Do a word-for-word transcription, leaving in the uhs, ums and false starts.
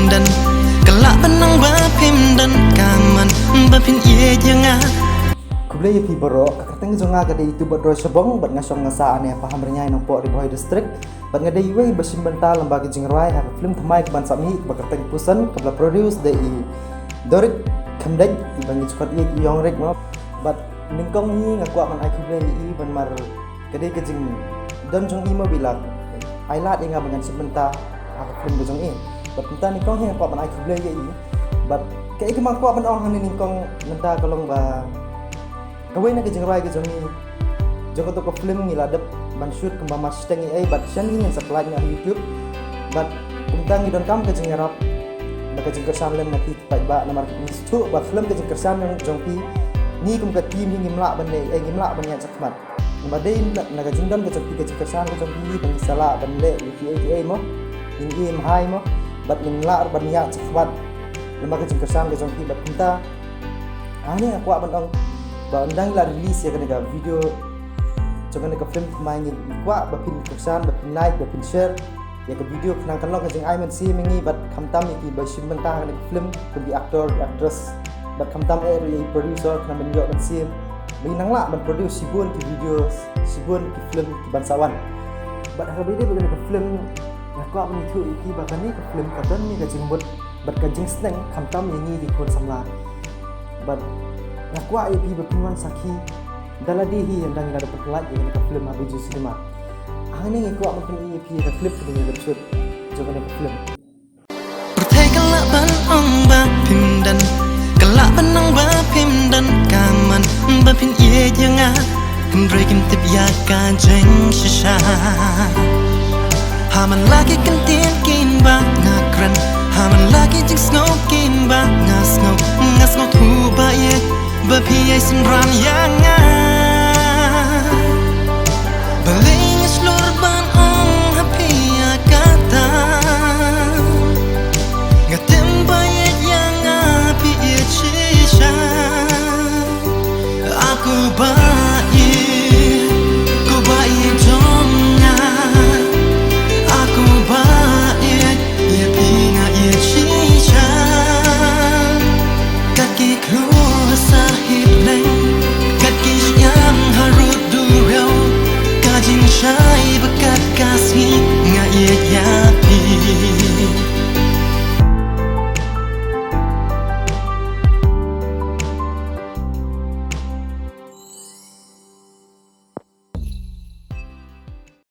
Don ka lah ban ong ba phim don ka mon ba phin ïeit ïa nga. Khublei ïa phi baroh, ka kyrteng jong nga ka dei Itubat Roy Shabong bad nga shong nga sah hangne ha Pahamrynjai, Nongpoh, Ri Bhoi District. Bad nga dei iwei ba shim bynta lyngba ka jingrwai ha ka film thymmai kaban sah mih kaba kyrteng Puson kaba la produce da i Dorik Khymdeit, iba ngi ju khot ïa i Ïong Rik mo. Bad nyngkong hi nga kwah ban ai khublei ïa i ban mar ka dei ka jingdon jong i mo ba i la ai lad ïa nga ba ngan shim bynta ha ka film ka jong i. Bad mynta nyngkong hi nga kwah ban ai khublei ïa i. Bad kaei kaba nga kwah ban ong hangne nyngkong mynta ka long ba kawei na ka jingrwai ka jong ngi jong kato ka film ngi la dep ban shoot kumba mar shiteng ei, bad shen hi ngin sa pynlait noh ha YouTube. Bad kumta ngi donkam ka jingïarap bad ka jingkyrshan lem na phi ki paidbah, namar ngi sngewthuh ba khlem ka jingkyrshan jong phi ngi kum ka team hi ngim lah ban leh ei, ngim lah ban ïaid shakhmat. Namar dei na ka jingdon ka jong phi, ka jingkyrshan ka jong phi ba ngi sa lah ban leh ïa kiei kiei mo, ngin ïohi mo, bad ngin lah ban ïaid shakhmat namar ka jingkyrshan ka jong phi. Bad kumta hangne nga kwah ban ong ba ynda ngi la release ïa kane ka video jong kane ka film thymmai, ngi kwah ba phin kyrshan, ba phin like, ba phin share ïa ka video khnang kan long ka jingai mynsiem ïa ngi bad khamtam ïa ki ba shim bynta ha kane ka film, kum ki actor, ki actress, bad khamtam eh ruh ïa i producer khnang ban ïoh mynsiem ba ngin nang lah ban produce shibun ki video, shibun ki film kiban sa wan. Bad ha kaba ïadei bad kane ka film nga kwah ban ïathuh ïa phi ba kane ka film ka don ïa ka jingmut bad ka jingsneng khamtam ïa ngi ki khun samla. Bad nga kwah ïa phi ba phin wan sakhi da lade hi ynda ngi la dep pynlait ïa kane ka film ha Bijou Cinema. Hangne nga kwah ban pyni ïa phi ïa ka clip kaba ngi la dep shoot jong kane ka film. Pyrthei ka lah ban ong ba phim don, ka lah ban ong ba phim don ka mon ba phin ïeit ïa nga. Hynrei kim tip ïa ka jingshisha. Ha man la ki kyntien kiba nga kren, ha man la ki jingsngew kiba nga sngew, nga sngewthuh ba ïeit ba phi ïai synran ïa nga. Balei nga shlur ban ong ha phi ïa kata? Nga tip ba ïeit ïa nga phi ïeit shisha. Aku ba